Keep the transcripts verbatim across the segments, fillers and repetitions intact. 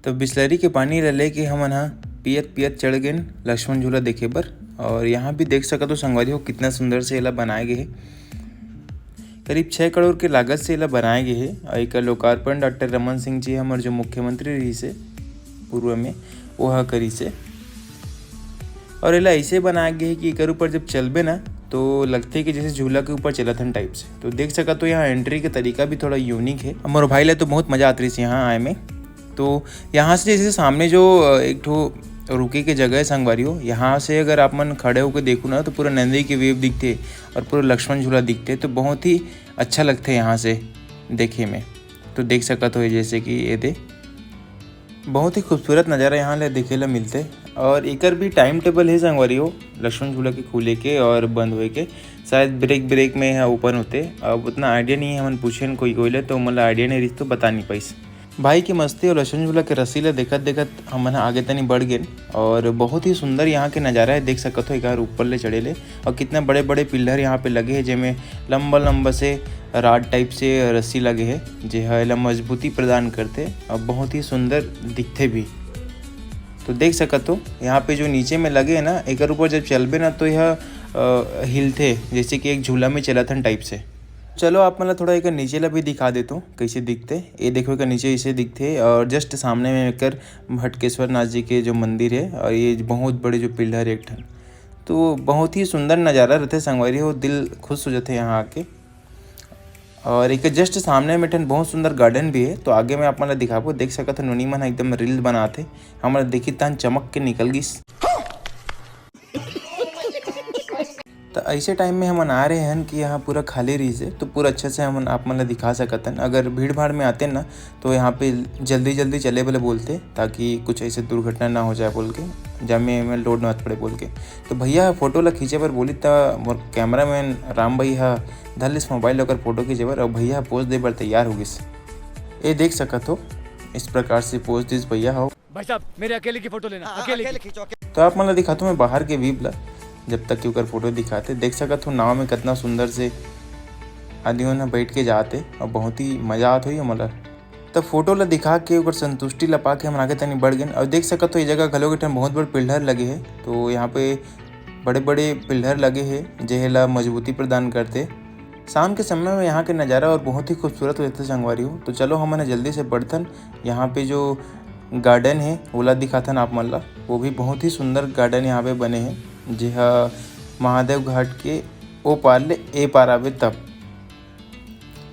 तो बिसलरी के पानी ला लेके हमन ह पियत पियत चढ़ गेन लक्ष्मण झूला देखे बर। और यहाँ भी देख सकत हो संगवारी हो, कितना सुंदर से एला बनाए गे हे। करीब छः करोड़ के लागत से एला बनाए गे हे। और एकर लोकार्पण डॉक्टर रमन सिंह जी, हमर जो मुख्यमंत्री रहिस हे पूर्व में, वो ह करिस हे। और एला ऐसे बनाए गे हे कि एकर ऊपर जब चलबे ना, तो लगथे कि जैसे झूला के ऊपर चलत हन टाइप से। तो देख सकत हो, यहाँ एंट्री के तरीका भी थोड़ा यूनिक है। मोर भाई ला तो बहुत मजा आत रहिस यहाँ आए में। तो यहाँ से जैसे सामने जो, अ, एक ठो रुके के जगह है संगवारी हो, यहाँ से अगर आप मन खड़े होकर देखो ना, तो पूरा नंदी के वेव दिखते और पूरा लक्ष्मण झूला दिखते, तो बहुत ही अच्छा लगते यहाँ से देखे में। तो देख सकत हो, जैसे कि ये दे, बहुत ही खूबसूरत नज़ारा यहाँ ले देखे ला मिलते। और एकर भी टाइम टेबल है संगवारी हो, लक्ष्मण झूला के खुले के और बंद होए के। शायद ब्रेक ब्रेक में यहाँ ओपन होते। अब उतना आइडिया नहीं है, हमन पूछे न कोई कोई ले, तो मतलब आइडिया नहीं रही तो बता नहीं पाइस। भाई की मस्ती और लक्ष्मण झूला के रस्सी ला देखत देखत हमन ह आगे तनी बढ़ गेन। और बहुत ही सुंदर यहाँ के नज़ारा है, देख सकत हो एक बार ऊपर ले चढ़े ले। और कितना बड़े बड़े पिल्लर यहाँ पे लगे हैं, जेमे लंबा लंबा से राड टाइप से रस्सी लगे है, जे ह एला मजबूती प्रदान करथे और बहुत ही सुंदर दिखथे भी। तो देख सकत हो, यहाँ पे जो नीचे में लगे है ना, एकर ऊपर जब चलबे ना, तो यह, अ, हिलथे, जैसे कि एक झूला में चलत हन टाइप से। चलो, आप मन ला थोड़ा एकर नीचे ला भी दिखा देतो, कैसे दिखथे। ये देखो, एकर नीचे ऐसे दिखथे और जस्ट सामने में एकर भटकेश्वर नाथ जी के जो मंदिर है और ये बहुत बड़े जो पिल्लर है एक ठन। तो बहुत ही सुंदर नज़ारा रहथे संगवारी हो, दिल खुश हो जाथे यहाँ आके। और एक जस्ट सामने में ठन बहुत सुंदर गार्डन भी है, तो आगे में आप मन ला दिखाबो। देख सकत हो, नोनी मन ह एकदम रील बनात हे, हमन ला देखी तहन चमक के निकल गिस। तो ऐसे टाइम में हमन आ रहे हन कि यहाँ पूरा खाली रहिस हे, तो पूरा अच्छा से हमन आप मन ला दिखा सकत हन। अगर भीड़ भाड़ में आते ना, तो यहाँ पे जल्दी जल्दी चले वाले बोलते, ताकि कुछ ऐसे दुर्घटना ना हो जाए बोल के, जामे में लोड ना पड़े बोल के। तो भैया ह फोटो ला खींचे बर बोली, त मोर कैमरामैन राम भाई ह धर लिस मोबाइल, ओकर फोटो खींचे बर, और भैया ह पोज दे बर तैयार हो गिस। ये देख सकत हो, इस प्रकार से पोज दिस भैया हो। भाई साहब, मेरे अकेले की फोटो लेना, हाँ, अकेले अकेले की। खींचो, अकेले। तो आप मन ला दिखाता हूँ मैं बाहर के व्यू ला, जब तक कि ओकर फोटो दिखाते। देख सकत हो नाव में कितना सुंदर से आदमी मन ह बैठ के जाते और बहुत ही मजा आत होही हमन ला। तब फोटो ला दिखा के ओकर संतुष्टि ला पा के हमन आगे तनी बढ़ गेन। और देख सकत हो, ये जगह घलो एक ठन बहुत बड़ पिल्लर लगे हे, तो यहाँ पे बड़े-बड़े पिल्लर लगे हे, जेहे ला मजबूती प्रदान करथे। शाम के समय में यहाँ के नज़ारा और बहुत ही खूबसूरत रहथे संगवारी हो। तो चलो, हमन ह जल्दी से बढ़थन। यहाँ पे जो गार्डन हे, ओला दिखाथन आप मन ला। वो भी बहुत ही सुंदर गार्डन यहाँ पे बने हे, जेहा महादेव घाट के ओ पार ले ए पार आवे तब।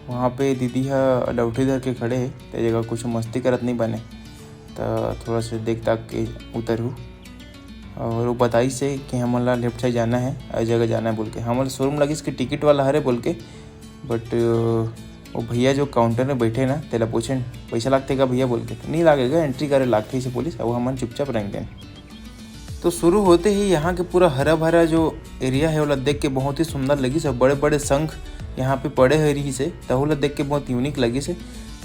वहाँ पे दीदी ह लौठी धर के खड़े हे, ते जगह कुछ मस्ती करत नहीं बने, त थोड़ा से देख ताक के उतरहू। और वो बताइस हे कि हमन ला लेफ्ट साइड जाना है, ए जगह जाना है बोल के। हमन ला शोरूम लगिस कि टिकट वाला हरे बोल के, बट वो भैया जो काउंटर में बैठे ना, तेला पूछेन, "पैसा लागथे का भैया?" बोल के। "नहीं लागेगा, एंट्री करे लागथे," इसे पुलिस, अब हमन चुपचाप रह गेन। तो शुरू होते ही यहाँ के पूरा हरा भरा जो एरिया है, ओला देख के बहुत ही सुंदर लगिस। और बड़े बड़े शंख यहाँ पे पड़े हुए रहिस हे, त ओला देख के बहुत यूनिक लगिस हे।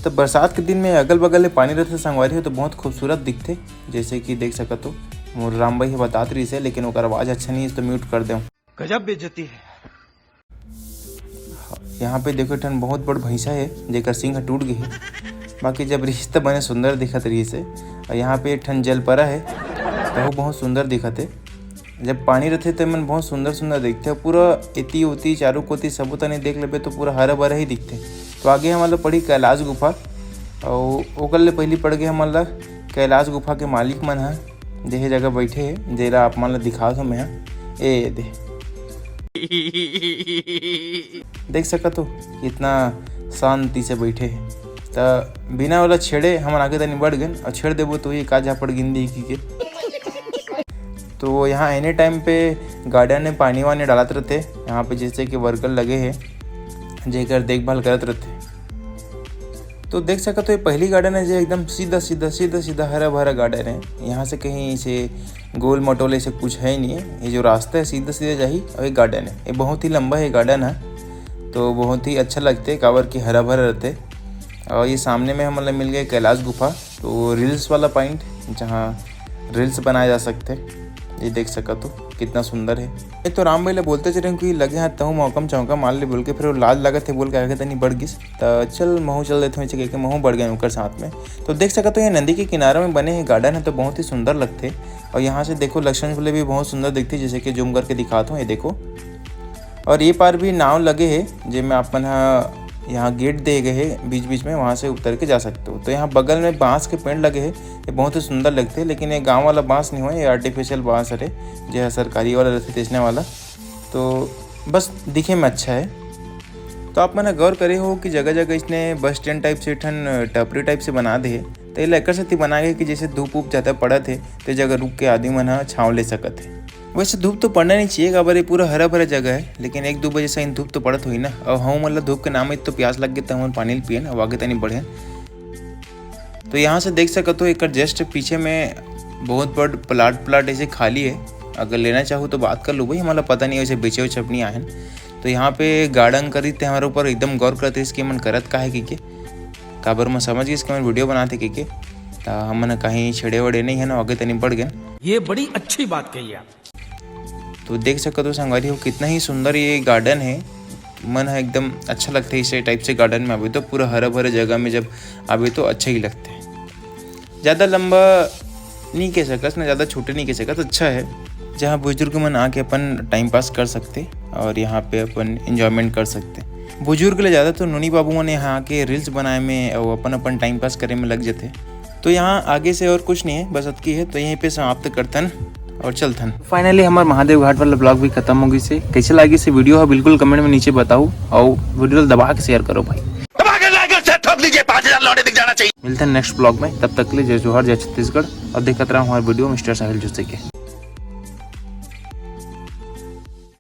तो बरसात के दिन में अगल बगल में पानी रहथे संगवारी हो, तो बहुत खूबसूरत दिखथे। जैसे कि देख सकत हो, मोर राम भाई ह बतात रहिस हे, लेकिन ओकर आवाज़ अच्छा नहीं है, तो म्यूट कर देव। गजब बेइज्जती है। यहाँ पे देखो, एक ठन बहुत बड़ भैंसा है, जेकर सींग ह टूट गई है। बाकी जब रिहिस त बने सुंदर दिखत रहिस हे। और यहाँ पे एक ठन जलपरा है, तो वो बहुत सुंदर दिखत है। जब पानी रहथे, तो मन बहुत सुंदर सुंदर दिखथे। पूरा एती ओती चारों कोती सबो तनी देख लेबे, तो पूरा हरा भरा ही दिखथे। तो आगे हमन ला पड़ी कैलाश गुफा, और ओकर ले पहली पड़ गए हमन ला कैलाश गुफा के मालिक मन ह, जेहे जगह बैठे हे, जेला आप मन ला दिखात हूँ मैं ह। ए दे। देख सकत हो, कितना शांति से बैठे हे। त बिना ओला छेड़े हमन आगे तनी बढ़ गेन, और छेड़ देबो तो ये का झापड़ गिन दी की के। तो यहाँ एनी टाइम पे गार्डन में पानी वानी डालत रहथे। यहाँ पे जैसे कि वर्कर लगे हे, जेकर देखभाल करत रहथे। तो देख सकत हो, ये पहली गार्डन है, जो एकदम सीधा सीधा सीधा सीधा हरा भरा गार्डन है। यहाँ से कहीं से गोल मटोल ऐसे कुछ है ही नहीं है। ये जो रास्ता है, सीधा सीधा जाही, और ये गार्डन है, ये बहुत ही लंबा है गार्डन है। तो बहुत ही अच्छा लगते, काबर कि हरा भरा रहते। और ये सामने में हमन ला मिल गए कैलाश गुफा, तो रील्स वाला पॉइंट, जहाँ रील्स बनाए जा सकते। ये देख सकत हो कितना सुंदर है। ये तो राम भाई ले बोलते चले कि लगे हाथ तहूँ मौकम चौका मार ले बोल के, फिर वो लाज लगत है बोल के आगे तनी बढ़ गिस। त चल महू चल देते हैं, कह के महू बढ़ गए उनकर साथ में। तो देख सकत हो ये नदी के किनारा में बने हैं गार्डन है, तो बहुत ही सुंदर लगते। और यहाँ से देखो लक्ष्मण झूले भी बहुत सुंदर दिखते, जैसे कि जूम करके दिखाता हूँ, ये देखो। और ये पार भी नाव लगे है, जेमे आप मन ह यहाँ गेट दे गए है बीच बीच में, वहाँ से उतर के जा सकते हो। तो यहाँ बगल में बांस के पेड़ लगे है, ये बहुत ही सुंदर लगते हैं, लेकिन ये गांव वाला बांस नहीं हो, ये आर्टिफिशियल बांस हरे, जे ह सरकारी वाला रहते बेचने वाला। तो बस दिखे में अच्छा है। तो आप मन ह गौर करे हो कि जगह जगह इसने बस स्टैंड टाइप से ठन टपरी टाइप से बना दे है, तो ये एकर सेती बना गए कि जैसे धूप उप ज़्यादा पड़त है, तो ये जगह रुक के आदमी मन ह छाँव ले सकत है। वैसे धूप तो पड़ना नहीं चाहिए, काबर ये पूरा हरा भरा जगह है, लेकिन एक दो बजे से इन धूप तो पड़त होही ना। और हम मतलब धूप के नाम में तो प्यास लग गई, तो हम पानी ल पियन, अब आगे तनी बढ़ेन। तो यहाँ से देख सकत हो, एकर जस्ट पीछे में बहुत बड़ प्लाट, प्लाट ऐसे खाली है। अगर लेना चाहो तो बात कर लो भाई, हमारा पता नहीं वैसे बेचे उचे अपनी आए हैं। तो यहाँ पे गार्डन करी ते हमारे ऊपर एकदम गौर करते इसके मन करत का है कि के, काबर मैं समझ गई इसके मन वीडियो बनाते कि के। तो हमन कहीं छेड़े वड़े नहीं है ना, आगे तनी बढ़ गए। ये बड़ी अच्छी बात कही आप। तो देख सकत हो संगवारी हो, कितना ही सुंदर ये गार्डन है। मन है एकदम अच्छा लगता है इस टाइप से गार्डन में। अभी तो पूरा हरा भरा जगह में जब अभी तो अच्छा ही लगता है। ज़्यादा लंबा नहीं कह सकत ना, ज़्यादा छोटे नहीं कह सकत, अच्छा है, जहाँ बुजुर्ग मन आके अपन टाइम पास कर सकते और यहाँ पे अपन एंजॉयमेंट कर सकते। बुजुर्ग ले ज़्यादा तो नोनी बाबू मन यहाँ आके रील्स बनाए में और अपन अपन टाइम पास करे में लग जाते। तो यहाँ आगे से और कुछ नहीं है, बस अतकी है। तो यहीं पे समाप्त करथन और चलथन। फाइनली हमार महादेव घाट वाला ब्लॉग भी खत्म हो गई से। कैसे लागी से वीडियो है बिल्कुल कमेंट में नीचे बताओ और वीडियो दबा के शेयर करो भाई। दबा के लाइक और शेयर ठोक दीजिए, पाँच हज़ार लौंडे दिख जाना चाहिए। मिलते हैं नेक्स्ट ब्लॉग में, तब तक के लिए जय जोहार, जय छत्तीसगढ़ और देखत रहो हमारे वीडियो मिस्टर साहिल जोशी के।